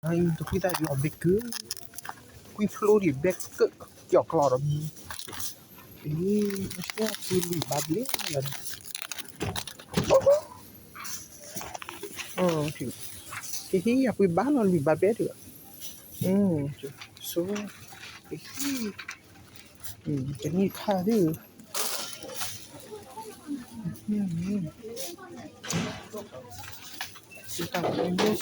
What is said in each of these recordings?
တကွံသၣ်ဒုးအီၣ်ဘဲကၢ, ကွံဖျိဒံးဘဲကၢ, ကၠီၣ်ကျီဒီးမံ, အ့, အီၣ်လွံၢ်ဘးဘျဲၣ်လီၤန့ၣ်, ကဟံးအပှ့ၤဘၣ်လီၤလွံၢ်ဘးဘျဲၣ်ဒုး, ဆိ, ကဟံး, ကနံၣ်ခါဒုး, တၢ်ကအိၣ်မ့ၢ်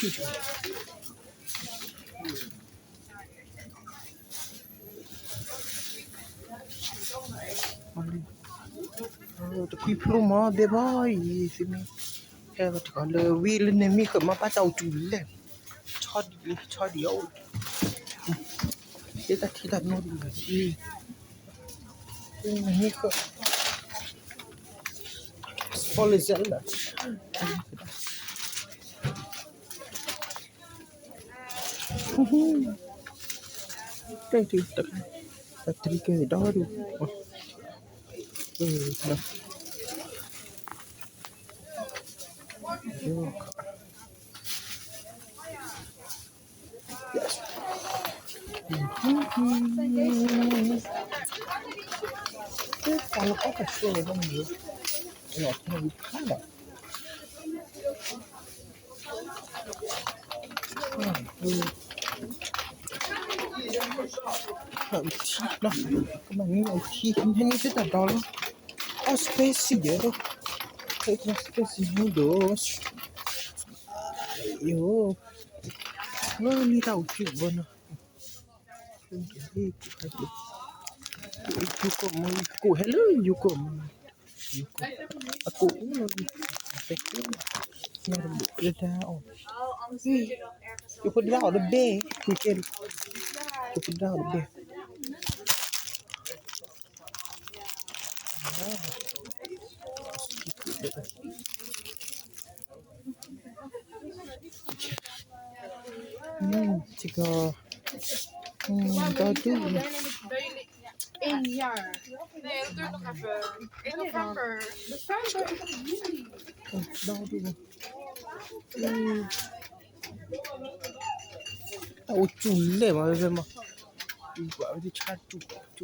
တကွံဖျိမးဒဲးဘီအံၤသ့ၣ်မ့ၢ်, ဟဲတဂီၤလၢဝံၤလၢန့ၣ်မ့ၢ်ဃၢၤမးဘၣ်တၢ်အိၣ်တုၤလဲၣ်, ဆီဒံးလံ ဆီဒံးအအိၣ်, ဒ်တၢ်ထံတၢ်နိဒံးလံ, မ့ၢ်ဃၢၤ, ဖီလၢစဲလၢ တၢ်တရံးကဲဒီဒူၣ်, တၢ်လၢကီၢ်ကဆှဲလၢဘၣ်မနုၤ, လီၤဖျါဝံၤဖးလီၤ, ထံလီၤ, ကမၤန့ၢ်အထံ ဟဲန့ၢ်သ့ၣ်တၢ်ဒီလီၤ, အီၣ် spicy ယဲ, အီၣ် spicy noodles, ယိၤ, လၢန့ၣ်တၢ်အိၣ်ကၠူၣ်ဘၣ်နီၤ, ယိၤကီၢ်မ့ၢ် ယိၤကီၢ်ဟဲလၢယိၤကီၢ်မ့ၢ် ယိၤကီၢ်, အကိးအိၣ်လီၤ, ညါတဘိးလၢတၢ်အီၣ်, ယဖိဒၣ်အီၣ်တဘဲ, ကဲ, ယဖိဒၣ်အီၣ်တဘဲ, တကီ, ဒီဒူၣ်, ဒီဒူၣ်, တၢ်အိၣ်ကၠူၣ်လဲၣ်မး ဝဲမး, ဝဲဆါကၠူၣ်ကၢၣ်,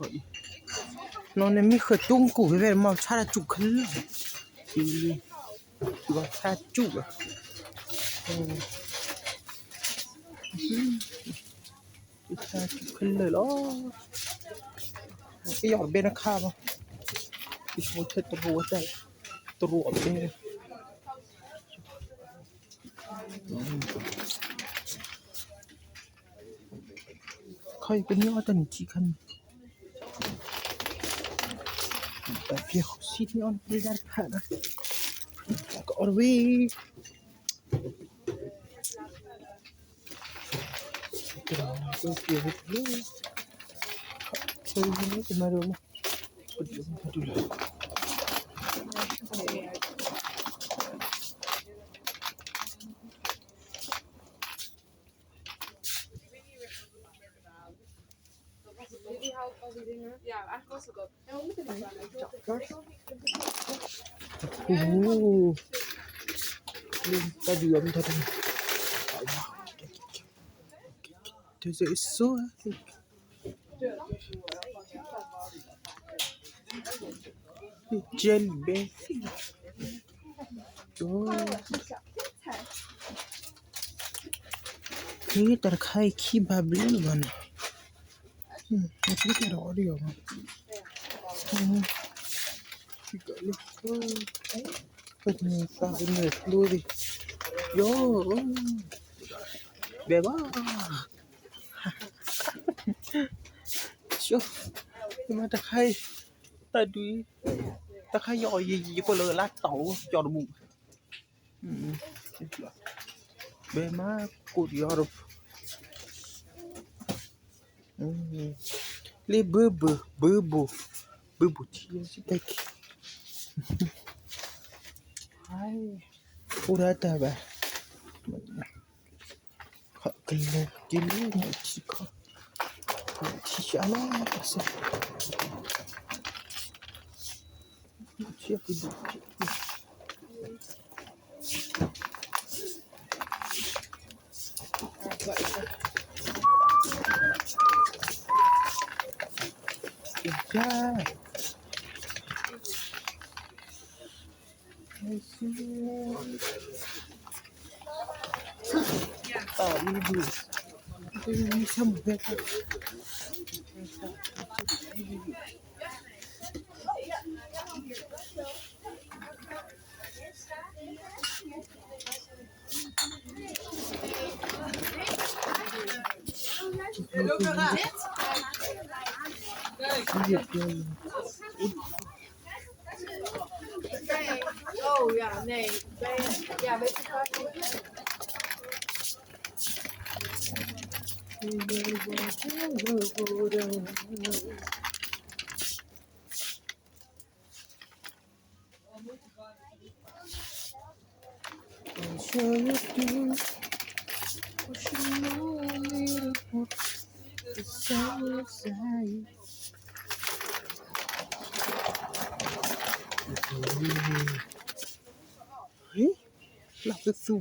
နီၢ်န့ၣ်မ့ၢ်ဃၢၤတူၢ်ကိၢ်ဝဲ မးဆါတၢ်ကၠူၣ်ခဲလၢာ်, ဆါကၠူၣ်, ဆါကၠူၣ်ခဲလၢာ်လီၤ, ကယီၢ်တဘဲနခါမး, ယဆိကမိၣ်ထဲတရိးဝဲတၢ်, တရိးအဘဲ ခီယကန့ၢ်အီၣ်တၢ်နုၢ်ထံခါန့ၣ်, တၢ်ပျဲဃီဆံန့ၢ်အီၣ်တၢ်တဖၣ်ဒီး, ကအီၣ်တဝံၤ Ooh, tadi kami tadi. There's a so jelly bean. Oh. Kaya tarakai ki babli bana. Hmm, itu kita ada audio. Hmm. Kita lupa. Kita lupa bener dulu. Yo. Beba. Sure. Mata kai. Tadi. Takai yo ye ye ko la la tau. Yo bu. Bema korioro. Lê bơ bơ, bơ bô. Bơ bô chia sẻ bê. Hai. Ura ta ba. Kha kele kele na chi kha. Kha chi sha la ta se. Chi ku du. ကၢ် လၢ်သူသူ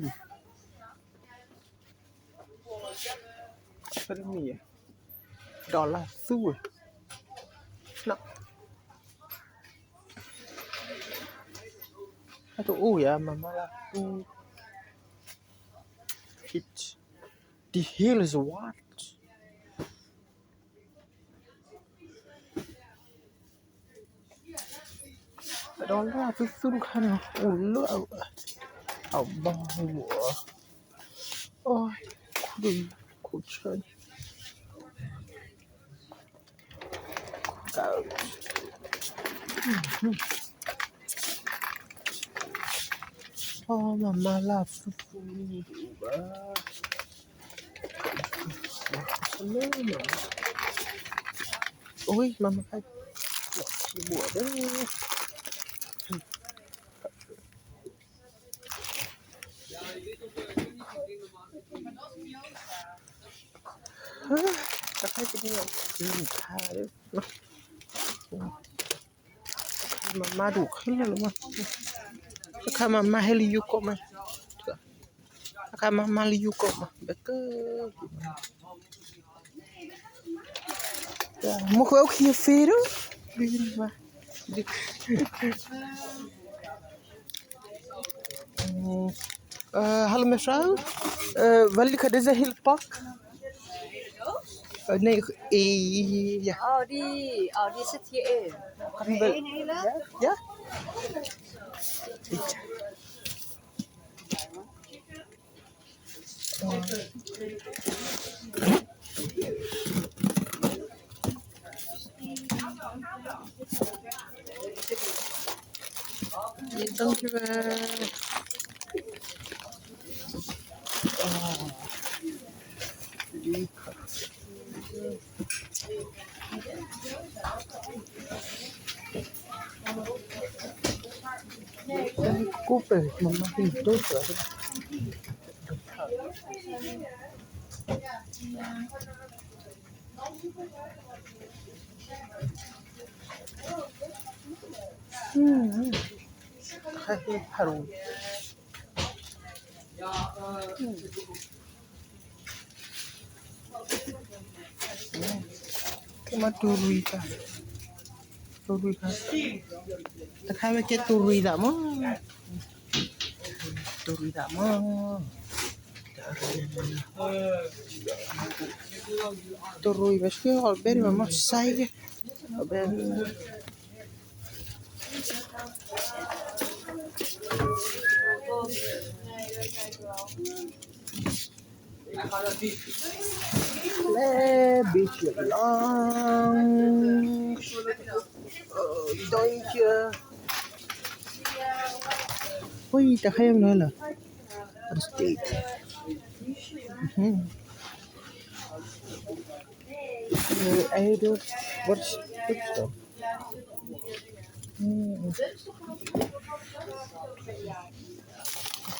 ဖဲတမံၤ ဒီးလၢ်သူဝဲ နီၤ ဟဲတအိၣ်ယၤ မၤမၤလၢ်သူ It, the hill is what? ဒီးလၢ်သူသူတခါန့ၣ် အိၣ်လၢ အဘီဝဲ အိၣ် ခိၣ်ဒိၣ် ခိၣ်ဆၢန့ၣ် အီ မၤမၤလၢ်သူသူန့ၣ်ဒံးဘၣ် လၢမၤ အီ မၤမၤခါ ဘိးဒီး တခါကန့ၣ် မၤမၤဒိၣ်ခဲလၢာ်လီၤမး တခါမၤမၤဟဲလၢယိၤကီၢ်မး တခါမၤမၤလၢယိၤကီၢ်မး ဘၣ်က မိၢ်ဃဲအိၣ်ခံဖ့ Hello, mevrouw. Eh, welke is de heel pak? Eh, nee, eh, ja. Oh, die, oh, die zit hierin. Kan je wel, ja? Ja? Dankjewel. Kope, mama, hito sa. Hmm. Hai, haru. Hmm. Kema turui ka. Turui ka. Takame ke turui da mo. Turui da mo. Turui ba ke hol beri mama sai ke. Hol beri. Lekker lang. Oh, dank je. Hoi, daar ga je hem halen. Wat is dit? Mhm. Eh, eieren. Wat is dit dan? Hmm.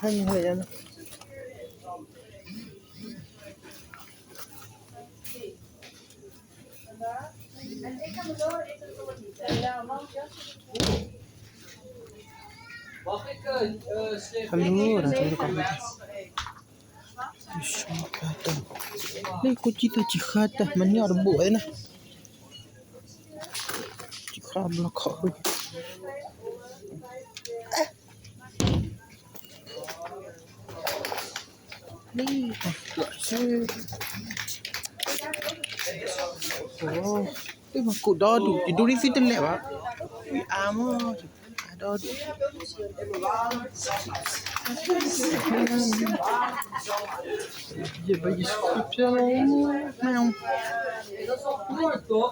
Hanging hanging. Hello, ratu ko. Ni kucito chijata, mani orbo ena. ခါဘျီခီၣ်ဘု လံ ပှၤကွၢ်ဆၢ အိၣ် မၤကူးဒီဒူၣ် ယဒိးန့ၢ်သုတလဲၤဘၣ် ဝံၤအါမး အါဒီဒူၣ် ယဘၣ်ယစူးဖျါလီၤ မ့ၢ် မၤထီၣ်လိာ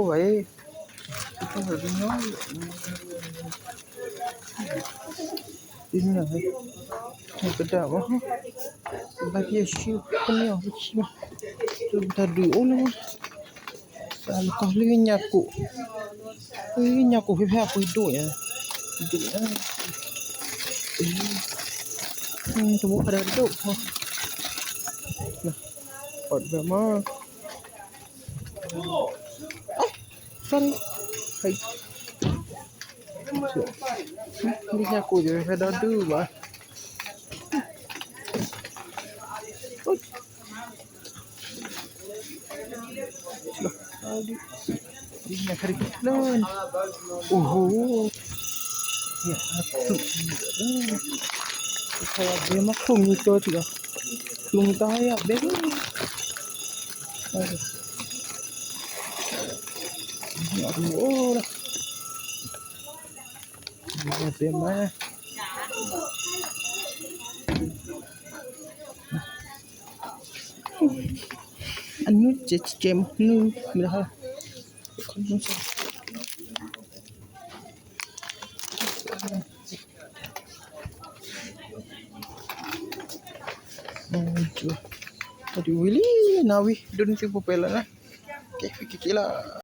်ဘၣ်အံၤ ဒ်န့ၣ် ကဒၣ်ဘၣ် ဘၣ်ပျဲၢ်ဆူ ကန့ၢ်အီၤဆူ တၢ်ဒုးအိၣ်လၢ သးလၢကီၢ်လၢညါကိး လၢညါကိးဖဲဖဲအပှ့ၤဒိၣ်ညါ ဒိၣ် တဘိဖးဒၣ်ဒိၣ် ပီၣ်တဘၣ်မး sorry လၢညါကိးယဖဲဒီဒူၣ်ဘၣ် လၢ အိၣ်ဟိ သုး ဘဲမၤခိၣ်မံၤကၠီထံၣ်လီၤ ကျိမတၤယဘဲ အိၣ် ဘဲမၤ အနုၢ်ကဲကဲမနုၢ်မ့ၢ် ဝံၤလံ နၤဝံၤ ဒိးန့ၢ်သုပှဲၤပှဲၤလီၤနၤ ကဲ က့ၤက့ၤလီၤ